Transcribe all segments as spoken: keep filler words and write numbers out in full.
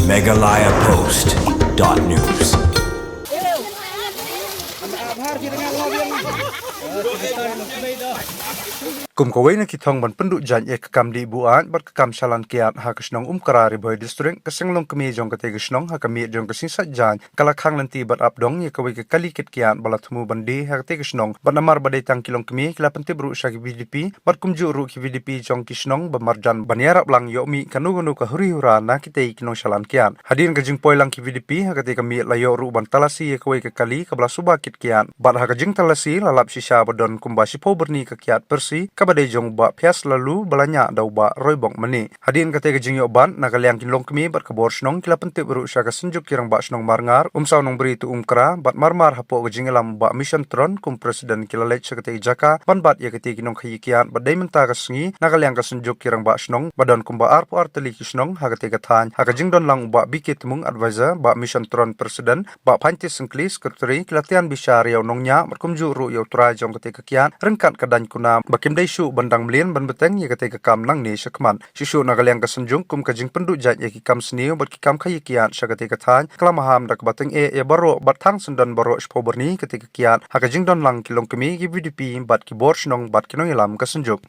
Meghalaya Post dot news. Kum kawei na ki thong ban pynduh jaiñ ïa ka kam dih buaid bad ka kam shalan kiad ha ka shnong Umkra, Ri Bhoi District, ka seng longkmie jong katei ka shnong ha ka miet jong ka sngi Saitjaiñ ka la khang lynti bad ap dong ïa kawei ka kali kit kiad ba la thmu ban die ha katei ka shnong, bad namar ba dei tang ki longkmie ki la pyntip ruh sha ki VDP bad kumjuh ruh ki VDP jong ki shnong ba marjan ban ïarap lang ïoh mih kano kano ka huri hura na kitei ki nongshalan kiad. Hadien ka jingpoi lang ki VDP ha katei ka miet, la ïoh ruh ban talasi ïa kawei ka kali kaba la suba kit kiad, bad ha ka jingtalasi la lap shisha ba don kumba shiphew byrni ka kiad pyrsi kaba dei jong u Bah Phias Lalu ba la ñiah da u Bah Roibok Mane. Hadien katei ka jingïoh bat, na ka liang ki longkmie bad ka bor shnong ki la pyntip ruh sha ka Synjuk ki Rangbah Shnong Marngar, Umsaw Nongbri to Umkra, bad marmar hapoh ka jingïalam u Bah Mission Tron kum president, ki la leit sha katei ka jaka ban bat ïa katei ki nongkhaïi kiad. Bad dei mynta ka sngi, na ka liang ka Synjuk ki Rangbah Shnong ba don kumba arphew ar tylli ki shnong ha katei ka thaiñ, ha ka jingdon lang u Bah B K Tmung, advisor, Bah Mission Tron, president, Bah Phainti Syngkli, secretary, ki la tian bishar ïa u nongñiah bad kumjuh ruh ïa u trai jong katei ka kiad ryngkat ka daiñ kuna ba kim dei shuh ban dang mlien ban bteng ïa katei ka kam nangne shakhmat. Shuh shuh na ka liang ka Synjuk, kum ka jingpynduh jaiñ ïa ki kam sniew bad ki kam khaïi kiad sha katei ka thaiñ, ka la maham da kaba tyngeh ïa baroh bad thang syndon baroh shiphew byrni katei ka kiad ha ka jingdon lang ki longkmie, ki VDP bad ki bor shnong bad ki nongïalam ka Synjuk.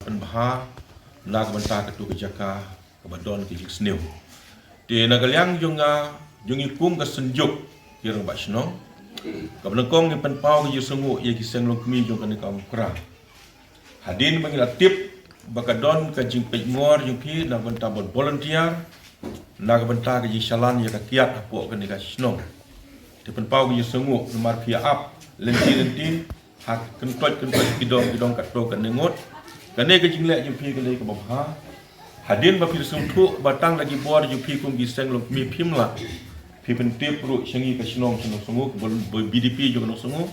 Pynbha na ka bynta katu ka jaka kaba don ki jingsniew. Te na ka liang jong nga, jong ngi kum ka Synjuk ki Rangbah Shnong, kaba nyngkong ngi pynpaw ka jingsngewnguh ïa ki seng longkmie jong kane ka Umkra. Hadien ba ngi la tip ba ka don ka jingpeitngor jong phi na ka bynta ban volunteer na ka bynta ka jingshalan ïa ka kiad hapoh kane ka shnong. Te pynpaw ka jingsngewnguh namar phi ïa ap lynti lynti ha kyntoit kyntoit, ki dong ki dong, katto katne ngut. Kane ka jingleh jong phi ka dei kaba bha. Hadien ba phi sngewthuh ba tang da ki bor jong phi kum ki seng longkmie phim lah, phi pyntip ruh sha ngi ka shnong, sha nongsngew, ka VDP jong ka nongsngew.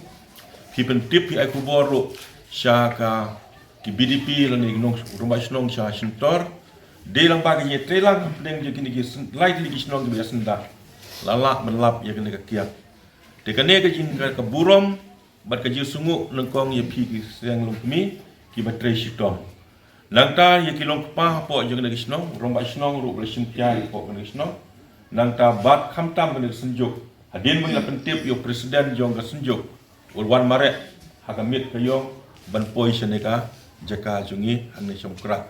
Phi pyntip, phi ai khubor ruh sha ka ki VDP lane ki nong, rangbah shnong sha shyntur. Dei lang ba ka jingïatreilang hapdeng jong kine ki syn-, lai tylli ki shnong kiba ïasyndah, la lah ban lap ïa kane ka kiad. Te kane ka jing, ka, ka burom bad ka jingsngewnguh nyngkong ïa phi ki seng longkmie kiba trei shitom. Nangta ïa ki longkpa hapoh jong kane ka shnong, rangbah shnong ruh ba la shim khia hapoh kane ka shnong. Nangta bad khamtam kane ka Synjuk, hadien ba ngi la pyntip ïa u president jong ka Synjuk u la wan mareh ha ka miet ka ïong ban poi shane ka jaka jong ngi hangne sha Umkra.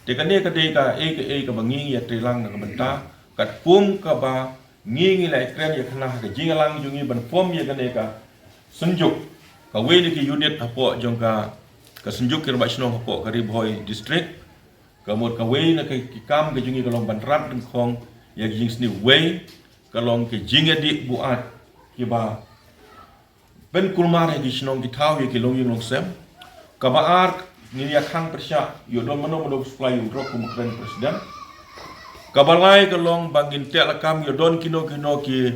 Te kane ka dei kaei kaei kaba ngi ïatreilang na ka bynta katkum kaba ngi, ngi la ïakren ïakynna ha ka jingïalang jong ngi ban form ïa kane ka Synjuk, kawei na ki unit hapoh jong ka, ka Synjuk ki Rangbah Shnong hapoh ka Ri Bhoi District. Ka mut kawei na ki, ki kam ka jong ngi ka long ban rat dyngkhong ïa ki jingsniew. Wei, ka long ki jingïadih buaid kiba pynkulmar ïa ki shnong ki thaw, ïa ki longïing longsem. Kaba ar, ngin ïa khang pyrshah ïoh don mano mano supply ïa u drok kum kren president. Kaba lai ka long ba ngin teh lakam ïoh don kino kino ki,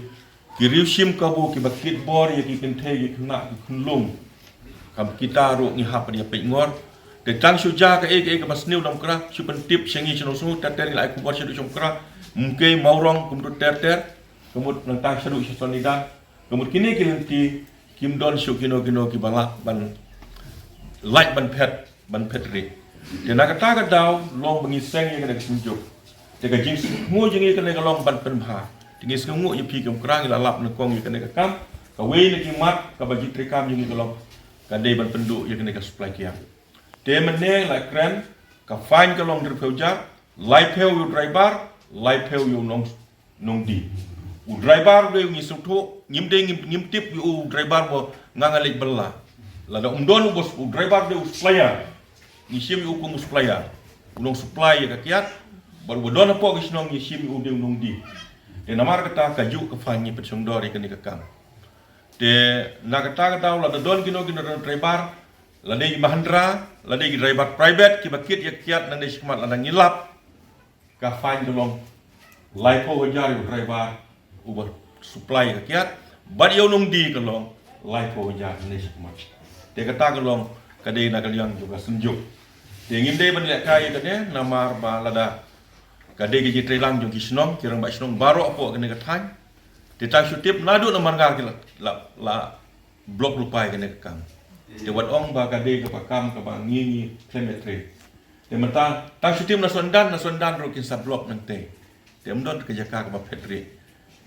ki riew shim kabu kiba kit bor ïa ki kynthei, ki khynnah, ki khunlung. Kam kita ruh ngi hap ban ïa peitngor. Te tang shu jia kaei kaei kaba sniew na Umkra, shu pyntip sha ngi sha nongsngew, ter ter ngi la ai khubor shaduh sha Umkra, Mawkei, Mawrong, kumta ter ter. Ka mut nangta shaduh sha Sonidan. Ka mut kine ki lynti kim don shuh kino kino kiba lah ban, lait ban phet, ban phet ri. Te na kata ka daw long ba ngi seng ïa kane ka Synjuk. Te ka jingsngewnguh jong ngi kane ka long ban pynbha. Te ngi sngewnguh ïa phi ki Umkra, ngi la lap nyngkong ïa kane ka kam. Kawei na ki mat kaba jingtreikam jong ngi ka long, ka dei ban pynduh ïa kane ka supply kiad. Te mynne la kren, ka fine ka long hynriewphew hajar, laiphew ïa u driver, laiphew ïa u nong, nongdie. U driver u dei, ngi sngewthuh, ngim dei, ngim, ngim tip ïa u driver ba nga nga leit bylla. Lada um don u bos, u driver u dei u supplier. Ngi shim ïa u kum u supplier, u nong supply ïa ka kiad. Bad uba don hapoh ka shnong ngi shim ïa u dei u nongdie. Te namar kata kajuh ka fine ngi pynshongdor ïa kane ka kam. Te na kata ka daw lada don kino kino driver, lada ki Mahindra, lada ki driver private kiba kit ïa ka kiad nangne shakhmat, lada ngi lap, ka fine ka long laiphew hajar ïa u driver uba supply ka kiad, bad ïa u nongdie ka long laiphew hajar nangne shakhmat. Te kata ka long ka dei na ka liang jong ka Synjuk. Te ngim dei ban lehkai ïa kane namar ba lada ka dei ka jingtreilang jong ki shnong, ki rangbah shnong baroh hapoh kane ka thaiñ. Te tang shu tip naduh na Marngar ki la, la, la block lypa ïa kane ka kam. Te wat ong ba ka dei kaba kam kaba ngi ngi khlem ïatrei. Te mynta tang shu tip na Sohnadan, na Sohnadan ruh kin sa block nangtei. Te ym don ka jaka kaba phet rieh.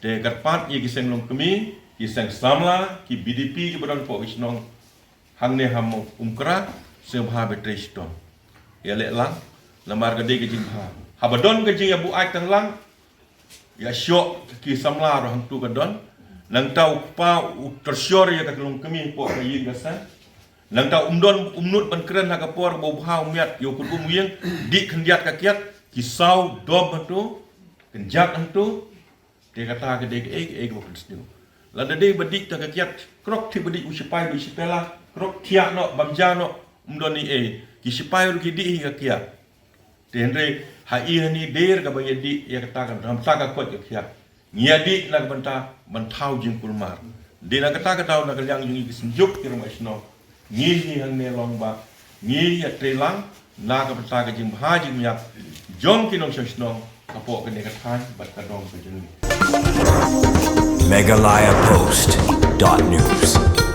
Te kyrpad ïa ki seng longkmie, ki seng samla, ki VDP kiba don hapoh ki shnong hangne ha Umkra, sngewbha ba trei shitom. Ïaleh lang namar ka dei ka jingbha. Haba don ka jingïabuaid tang lang, ïa shoh ki samla ruh hangtu ka don. Nangta u kpa u tyrshor ïa ka longkmie hapoh ka ïing ka sem. Nangta um don um nud ban kren ha ka por ba u bha u miat ïa u kut um u ïing, dih khyndiat ka kiad, ki saw dom hangtu, kynjat hangtu. Te kata ka dei kaei kaei kaba kynsniew. Lada dei ba dih tang ka kiad, krok thiah ba dih u shipai bad u shipela, krok thiah noh, bam ja noh, um don ei ei. Ki shipai ruh ki dih hi ka kiad. Te hynrei ha i ha i dei kaba ïa dih ïa kata ka dam ta ka koit ka kiad. Ngi ïa dih na ka bynta ban thaw jingkulmar. Dei na kata ka daw na ka liang jong ngi ki synjuk ki rangbah shnong, ngi ngi hangne long ba ngi ïatrei lang na ka bynta ka jingbha jingmiat jong ki nongshong shnong hapoh kane ka thaiñ bad ka dong ka jong ngi. Meghalaya Post dot news.